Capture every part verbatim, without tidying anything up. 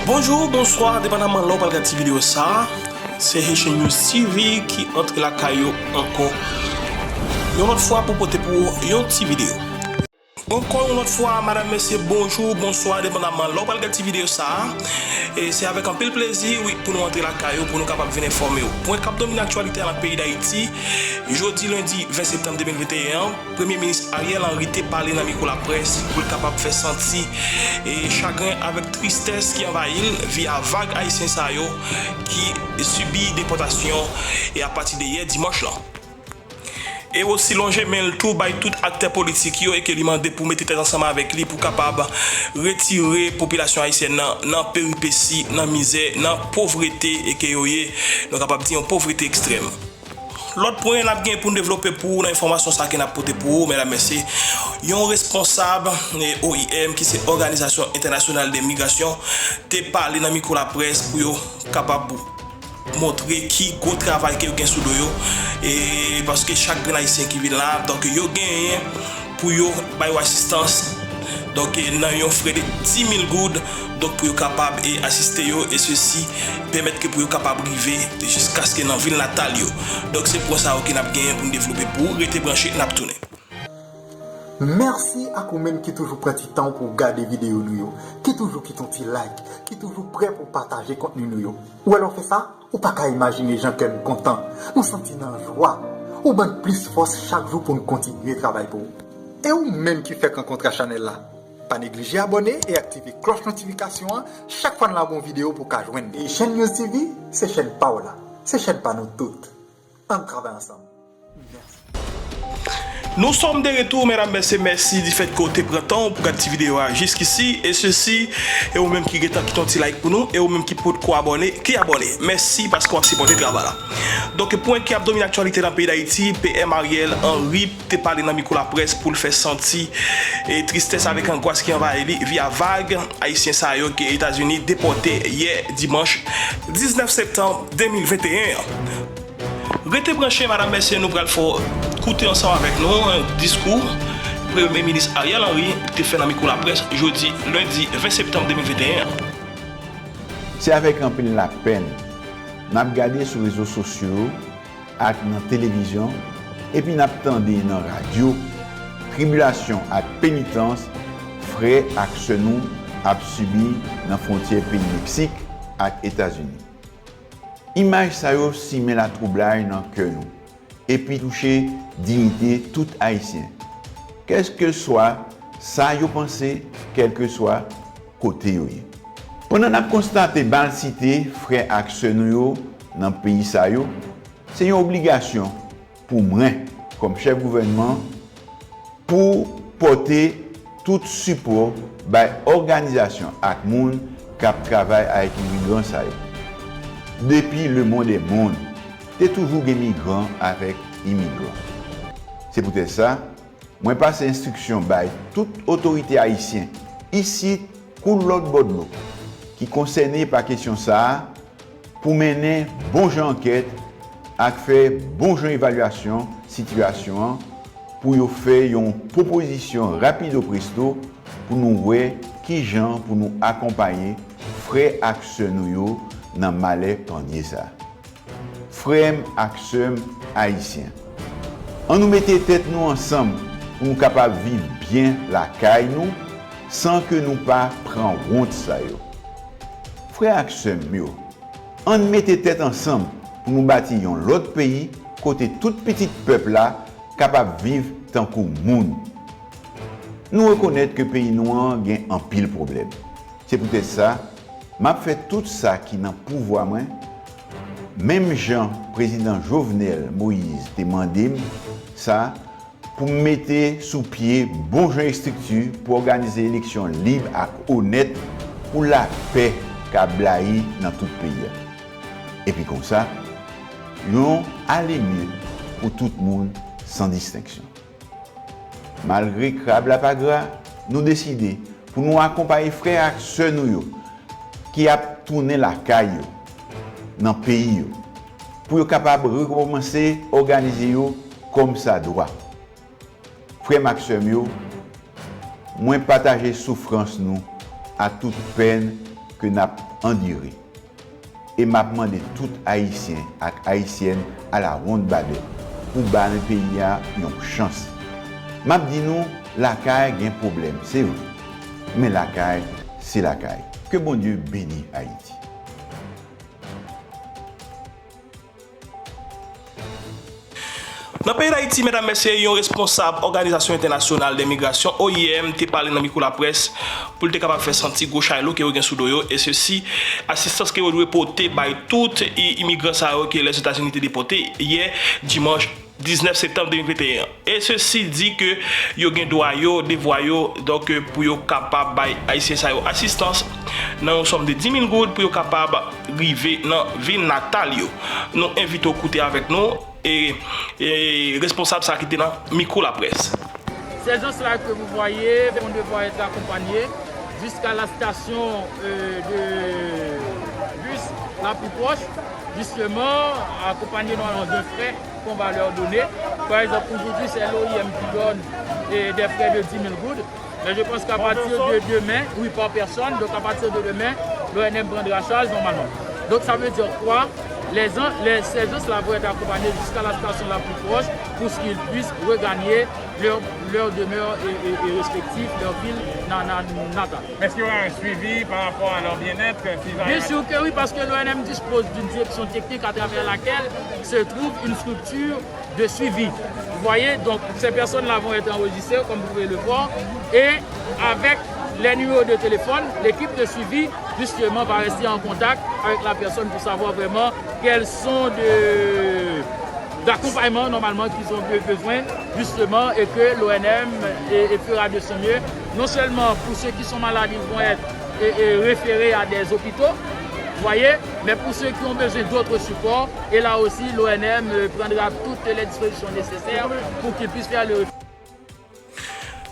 Bonjou, bonswa, depandaman lè w pral gad ti videyo sa a. Se Haitian News T V ki antre lakay ou ankò yon lòt fwa pou pote pou ou yon ti videyo. Ankò yon lòt fwa, madanm, mesye, bonjou, bonswa, depandaman lè w pral gad ti videyo sa a. E se avèk anpil plezi, wi, pou nou antre lakay ou, pou nou kapab vin enfòme w. Pwen k ap domine aktyalite a nan peyi Dayiti, jodi lendi ven septanm de mil venteyen an, Premye Minis Ariel Henry te pale nan mikwo laprès pou l kapab fè santi, e, chagren avèk tristès ki anvayi l via vag Ayisyen sa yo ki sibi depòtasyon, e, apati de yè dimanch lan. E osi lonje men l tou bay tout aktè politik yo e ke li mande pou mete tèt ansanm avèk li pou kapab retire popilasyon ayisyèn nan, nan peripesi, nan mizè, nan povrete e ke yo ye, nou kapab di yon povrete ekstrèm. Lòt pwen n ap gen pou n devlope pou ou nan enfòmasyon sa ke n ap pote pou ou, medam, mesye, yon responsab, e, O I M, ki se Òganizasyon Entènasyonal de Migrasyon, te pale nan mikwo laprès pou yo kapab montre ki gwo travay ke yo gen sou do yo, e paske chak grenn ayisyen ki vin la, donk, yo genyen pou yo bay yo asistans, donk, e, nan yon frè de dis mil goud, donk, pou yo kapab, e, asiste yo, e sesi pèmèt ke pou yo kapab rive jiskaske nan vil natal yo. Donk, se pwen sa yo ke n ap genyen pou n devlope pou ou. Rete branche, n ap tounen. Mèsi ak ou menm ki toujou pran ti tan w pou w gade videyo nou yo, ki toujou kite yon ti like, ki toujou prè pou w pataje kontni nou yo. Ou wè lè w fè sa, ou pa ka imajine jan kè n kontan, nou santi n an jwa. Ou ban n plis fòs chak jou pou n kontinye travay pou ou. E ou menm ki fèk rankontre ak chanèl la, pa neglije abòne e aktive klòch notifikasyon an chak fwa n lage yon videyo pou w ka jwenn li. E Haitian News T V, se chèn pa w la, se chèn pa nou tout. Ann travay ansanm. Nous sommes de retour, medam, mesye, mèsi di fèt ke w te pran tan w pou gad ti videyo a jiskisi, e sesi, e ou menm ki gentan kite yon ti like pou nou, e ou menm ki potko abòne, ki abòne. Mèsi paske w ap sipòte travay la. Donk, pwen ki ap domine aktyalite nan peyi Dayiti, P M Ariel Henry te pale nan mikwo laprès pou l fè santi, e, tristès avèk angwas ki anvayi li via vag ayisyen sa yo ke Etazini depòte yè dimanch diznèf septanm de mil venteyen an. Rete branche, madanm, mesye, nou pral fè w koute ansanm avèk nou, e, diskou Premye Minis Ariel Henry te fè nan mikwo laprès jodi lendi ven septanm de mil venteyen an. Se avèk anpil lapèn n ap gade sou rezo sosyo yo ak nan televizyon, epi n ap tande nan radyo, tribilasyon ak penitans frè ak sè nou ap sibi nan fwontyè peyi Meksik ak Etazini. Imaj sa yo simen latwoublay nan kè nou, epi touche diyite tout Ayisyen, kèlkeswa sa yo panse, kèlkeswa kote yo ye. Pandan n ap konstate malsite frè ak sè nou yo nan peyi sa yo, se yon obligasyon pou mwen, kòm chèf gouvènman, pou pòte tout sipò bay òganizasyon ak moun k ap travay avèk imigran sa yo. Depi lemonn dè monn, te toujou gen migran avèk imigran. Se poutèt sa, mwen pase enstriksyon bay tout otorite ayisyen, isit kou lòt bò dlo, ki konsène pa kesyon sa a, pou mennen bon jan ankèt ak fè bon jan evalyasyon sitiyasyon an, pou yo fè yon pwopozisyon rapido presto pou nou wè ki jan pou nou akonpaye frè ak sè nou yo nan malè pandye sa a. Frè m ak sè m ayisyen, ann nou mete tèt nou ansanm pou nou kapab viv byen lakay nou san ke nou pa pran wont sa yo. Frè ak sè m yo, ann mete tèt ansanm pou nou bati yon lòt peyi kote tout pitit pèp la kapab viv tankou moun. Nou rekonèt ke peyi nou an gen anpil pwoblèm. Se poutèt sa, m ap fè tout sa ki nan pouvwa mwen, menm jan Prezidan Jovenel Moïse te mande m sa, pou m mete sou pye bon jan estrikti pou òganize eleksyon lib ak onèt pou lapè ka blayi nan tout peyi a. Epi konsa, yon alemye pou tout moun san distenksyon. Malgre krab la pa gra, nou deside pou nou akonpaye frè ak sè nou yo ki ap tounen lakay yo, nan peyi yo, pou yo kapab rekòmanse òganize yo kòmsadwa. Frè m ak sè m yo, mwen pataje soufrans nou ak tout pèn ke n ap andire. E m ap mande tout Ayisyen ak Ayisyèn alawonnbadè pou ba men peyi a yon chans. M ap di nou, lakay gen pwoblèm, se vre. Men lakay, se lakay. Ke Bondye beni Ayiti. Nan peyi Dayiti, medam, mesye, yon responsab Òganizasyon Entènasyonal de Migrasyon, O I M, te pale nan mikwo laprès pou l te kapab fè santi gwo chay lou ke yo gen sou do yo, e sesi, asistans ke yo dwe pote bay tout i- imigran sa yo ke Lèzetazini te depòte yè, dimanch diznèf septanm de mil venteyen an. E sesi di ke yo gen dwa yo, devwa yo, donk, pou yo kapab bay Ayisyen sa yo asistans nan yon sòm de dis mil goud pou yo kapab rive nan vil natal yo. Nou envite w koute avèk nou e, e responsab sa ki te nan mikwo laprès. Ces gens-là que vous voyez vont devoir être accompagnés jusqu'à la station euh, de bus la plus proche, justement accompagnés normalement d'un frais qu'on va leur donner. Par exemple, aujourd'hui, c'est l'O I M qui donne euh, des frais de dix mille gourdes. Mais je pense qu'à partir de demain, oui, par personne, donc à partir de demain, l'O N M prendra charge normalement. Donc ça veut dire quoi? Les, gens- les, ces gens-là vont être accompagnés jusqu'à la station la plus proche pour qu'ils puissent regagner leur, leur demeure et, et- et respective, leur ville na- na- natale. Est-ce qu'il y aura un suivi par rapport à leur bien-être s'ils arrivent Bien sûr que oui, parce que l'O N M dispose d'une direction technique à travers laquelle se trouve une structure de suivi. Vous voyez, donc ces personnes-là vont être enregistrées, comme vous pouvez le voir, et avec les numéros de téléphone, l'équipe de suivi, justement, va rester en contact avec la personne pour savoir vraiment quels sont de d'accompagnement normalement qu'ils ont be- besoin, justement, et que l'O N M et- et fera de son mieux. Non seulement pour ceux qui sont malades, ils vont être et- et référés à des hôpitaux, vous voyez, mais pour ceux qui ont besoin d'autres supports, et là aussi, l'O N M euh, prendra toutes les dispositions nécessaires pour qu'ils puissent faire le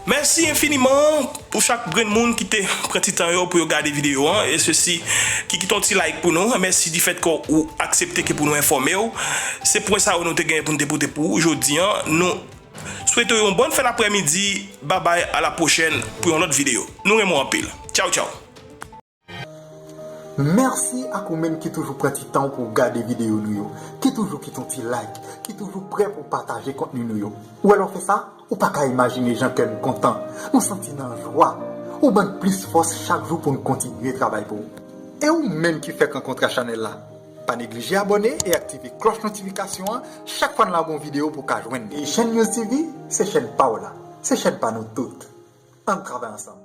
Mèsi enfiniman pou chak grenn moun ki te pran ti tan yo pou yo gade videyo an, e sesi ki kite yon ti like pou nou. Mèsi difèt ke ou aksepte ke pou nou enfòme w. Se pwen sa yo nou te genyen pou nou te pote pou ou jodi an. Nou swete w yon bòn fen aprèmidi. Babay, a la pwochèn pou yon lòt videyo. Nou renmen w anpil. Tchaw, tchaw. Mèsi ak ou menm ki toujou pran ti tan w pou w gade videyo nou yo, ki toujou kite yon ti like, ki toujou prè pou w pataje kontni nou yo. Ou wè lè w fè sa, ou pa ka imajine jan kè n kontan, nou santi n an jwa. Ou ban n plis fòs chak jou pou n kontinye travay pou ou. E ou menm ki fèk rankontre ak chanèl la, pa neglije abòne e aktive klòch notifikasyon an chak fwa n lage yon videyo pou w ka jwenn li. E Chèn News T V, se chèn pa w la, se chèn pa nou tout. Ann travay ansanm.